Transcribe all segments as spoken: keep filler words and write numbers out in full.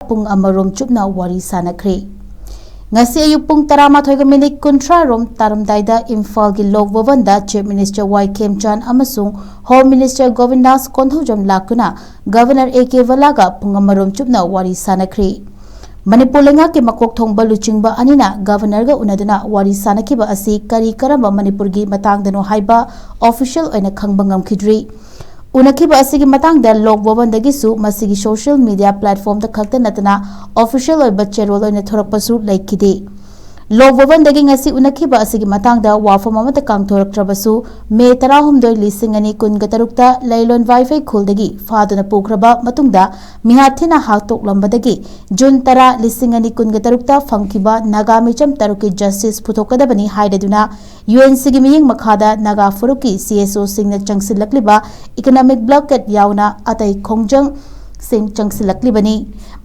ꯄꯨꯡ ꯑꯃꯔꯣꯝ ꯆꯨꯞꯅ ꯋꯥꯔꯤ ꯁꯥꯅꯈ꯭ꯔꯦ꯫ ꯉꯁꯤ ꯑꯌꯨꯛ ꯄꯨꯡ ꯇꯔꯥꯃꯥꯊꯣꯏꯒ ꯃꯤꯅꯤꯠ ꯀꯨꯟꯊ꯭ꯔꯥ ꯔꯣꯝ ꯇꯥꯔꯝꯗꯥꯏꯗ ꯏꯝꯐꯥꯜꯒꯤ ꯂꯣꯛ ꯚꯕꯟꯗ Chief Minister ꯋꯥꯏ ꯈꯦꯝꯆꯥꯟ ꯑꯃꯁꯨꯡ Home Minister ꯒꯣꯕꯤꯟꯗꯥꯁ ꯀꯣꯟꯊꯧꯖꯝ ꯂꯥꯛꯇꯨꯅ Governor ꯑꯦ ꯀꯦ ꯕꯂꯥꯒ ꯄꯨꯡ ꯑꯃꯔꯣꯝ ꯆꯨꯞꯅ ꯋꯥꯔꯤ ꯁꯥꯅꯈ꯭ꯔꯦ꯫ ꯃꯅꯤꯄꯨꯔ ꯂꯩꯉꯥꯛꯀꯤ ꯃꯀꯣꯛ ꯊꯣꯡꯕ ꯂꯨꯆꯤꯡꯕ ꯑꯅꯤꯅ Governorꯒ ꯎꯅꯗꯨꯅ ꯋꯥꯔꯤ ꯁꯥꯅꯈꯤꯕ ꯑꯁꯤ ꯀꯔꯤ ꯀꯔꯝꯕ ꯃꯅꯤꯄꯨꯔꯒꯤ ꯃꯇꯥꯡꯗꯅꯣ ꯍꯥꯏꯕ official ꯑꯣꯏꯅ ꯈꯪꯕ ꯉꯝꯈꯤꯗ꯭ꯔꯤ꯫ ꯎꯅꯈꯤꯕ ꯑꯁꯤꯒꯤ ꯃꯇꯥꯡꯗ ꯂꯣꯛ ꯚꯕꯟꯗꯒꯤꯁꯨ ꯃꯁꯤꯒꯤ social media platformꯗ ꯈꯛꯇ ꯅꯠꯇꯅ official ꯑꯣꯏꯕ ꯆꯦꯔꯣꯜ ꯑꯣꯏꯅ ꯊꯣꯔꯛꯄꯁꯨ ꯂꯩꯈꯤꯗꯦ꯫ ꯂꯣꯛ ꯚꯕꯟꯗꯒꯤ ꯉꯁꯤ ꯎꯅꯈꯤꯕ ꯑꯁꯤꯒꯤ ꯃꯇꯥꯡꯗ ꯋꯥꯐꯝ ꯑꯃꯠꯇ ꯀꯥꯡꯊꯣꯔꯛꯇ꯭ꯔꯕꯁꯨ, ꯃꯦ ꯇꯔꯥꯍꯨꯝꯗꯣꯏ, ꯂꯤꯁꯤꯡ ꯑꯅꯤ ꯀꯨꯟꯒ ꯇꯔꯨꯛꯇ ꯂꯩꯂꯣꯟ ꯋꯥꯏꯐꯩ ꯈꯨꯜꯗꯒꯤ ꯐꯥꯗꯨꯅ ꯄꯨꯈ꯭ꯔꯕ ꯃꯇꯨꯡꯗ ꯃꯤꯍꯥꯠ ꯊꯤꯅ ꯍꯥꯠꯇꯣꯛꯂꯝꯕꯗꯒꯤ ꯖꯨꯟ ꯇꯔꯥ, ꯂꯤꯁꯤꯡ ꯑꯅꯤ ꯀꯨꯟꯒ ꯇꯔꯨꯛꯇ ꯐꯪꯈꯤꯕ ꯅꯥꯒꯥ ꯃꯤꯆꯝ ꯇꯔꯨꯛꯀꯤ justice ꯄꯨꯊꯣꯛꯀꯗꯕꯅꯤ ꯍꯥꯏꯔꯗꯨꯅ UNCꯒꯤ ꯃꯤꯠꯌꯦꯡ ꯃꯈꯥꯗ ꯅꯥꯒꯥ ꯐꯨꯔꯨꯞꯀꯤ CSOꯁꯤꯡꯅ ꯆꯪꯁꯤꯜꯂꯛꯂꯤꯕ economic blockade ꯌꯥꯎꯅ ꯑꯇꯩ ꯈꯣꯡꯖꯪꯁꯤꯡ ꯆꯪꯁꯤꯜꯂꯛꯂꯤꯕꯅꯤ꯫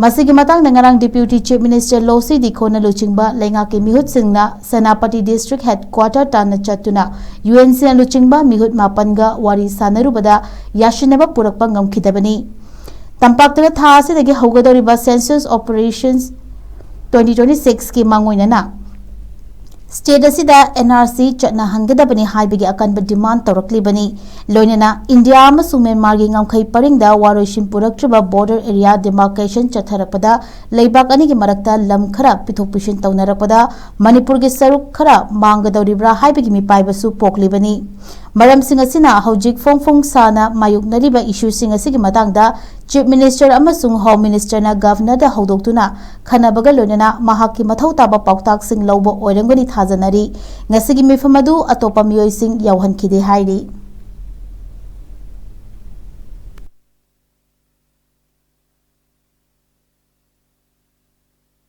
ꯃꯁꯤꯒꯤ ꯃꯇꯥꯡꯗ ꯉꯔꯥꯡ Deputy Chief Minister ꯂꯣꯁꯤ ꯗꯤꯈꯣꯅ ꯂꯨꯆꯤꯡꯕ ꯂꯩꯉꯥꯛꯀꯤ ꯃꯤꯍꯨꯠꯁꯤꯡꯅ ꯁꯦꯅꯥꯄꯇꯤ district headquarter ꯇꯥꯟꯅ ꯆꯠꯇꯨꯅ UNCꯅ ꯂꯨꯆꯤꯡꯕ ꯃꯤꯍꯨꯠ ꯃꯥꯄꯟꯒ ꯋꯥꯔꯤ ꯁꯥꯟꯅꯔꯨꯕꯗ ꯌꯥꯁꯤꯟꯅꯕ ꯄꯨꯔꯛꯄ ꯉꯝꯈꯤꯗꯕꯅꯤ꯫ ꯇꯝꯄꯥꯛꯇ ꯊꯥ ꯑꯁꯤꯗꯒꯤ ꯍꯧꯒꯗꯧꯔꯤꯕ Census Operations twenty twenty sixꯀꯤ ꯃꯥꯡꯑꯣꯏꯅꯅ state ꯑꯁꯤꯗ NRC ꯆꯠꯅꯍꯟꯒꯗꯕꯅꯤ ꯍꯥꯏꯕꯒꯤ ꯑꯀꯟꯕ demand ꯇꯧꯔꯛꯂꯤꯕꯅꯤ꯫ ꯂꯣꯏꯅꯅ ꯏꯟꯗꯤꯌꯥ ꯑꯃꯁꯨꯡ ꯃ꯭ꯌꯥꯟꯃꯥꯔꯒꯤ ꯉꯝꯈꯩ ꯄꯔꯤꯡꯗ ꯋꯥꯔꯣꯏꯁꯤꯟ ꯄꯨꯔꯛꯇ꯭ꯔꯤꯕ border area demarcation ꯆꯠꯊꯔꯛꯄꯗ ꯂꯩꯕꯥꯛ ꯑꯅꯤꯒꯤ ꯃꯔꯛꯇ ꯂꯝ ꯈꯔ ꯄꯤꯊꯣꯛ ꯄꯤꯁꯤꯟ ꯇꯧꯅꯔꯛꯄꯗ ꯃꯅꯤꯄꯨꯔꯒꯤ ꯁꯔꯨꯛ ꯈꯔ ꯃꯥꯡꯒꯗꯧꯔꯤꯕ꯭ꯔꯥ ꯍꯥꯏꯕꯒꯤ ꯃꯤꯄꯥꯏꯕꯁꯨ ꯄꯣꯛꯂꯤꯕꯅꯤ꯫ ꯃꯔꯝꯁꯤꯡ ꯑꯁꯤꯅ ꯍꯧꯖꯤꯛ ꯐꯣꯡ ꯐꯣꯡ ꯁꯥꯅ ꯃꯥꯌꯣꯛꯅꯔꯤꯕ issueꯁꯤꯡ ꯑꯁꯤꯒꯤ ꯃꯇꯥꯡꯗ Chief Minister ꯑꯃꯁꯨꯡ Home Ministerꯅ Governorꯗ ꯍꯧꯗꯣꯛꯇꯨꯅ ꯈꯟꯅꯕꯒ ꯂꯣꯏꯅꯅ ꯃꯍꯥꯛꯀꯤ ꯃꯊꯧ ꯇꯥꯕ ꯄꯥꯎꯇꯥꯛꯁꯤꯡ ꯂꯧꯕ ꯑꯣꯏꯔꯝꯒꯅꯤ ꯊꯥꯖꯅꯔꯤ꯫ ꯉꯁꯤꯒꯤ ꯃꯤꯐꯝ ꯑꯗꯨ ꯑꯇꯣꯞꯄ ꯃꯤꯑꯣꯏꯁꯤꯡ ꯌꯥꯎꯍꯟꯈꯤꯗꯦ ꯍꯥꯏꯔꯤ꯫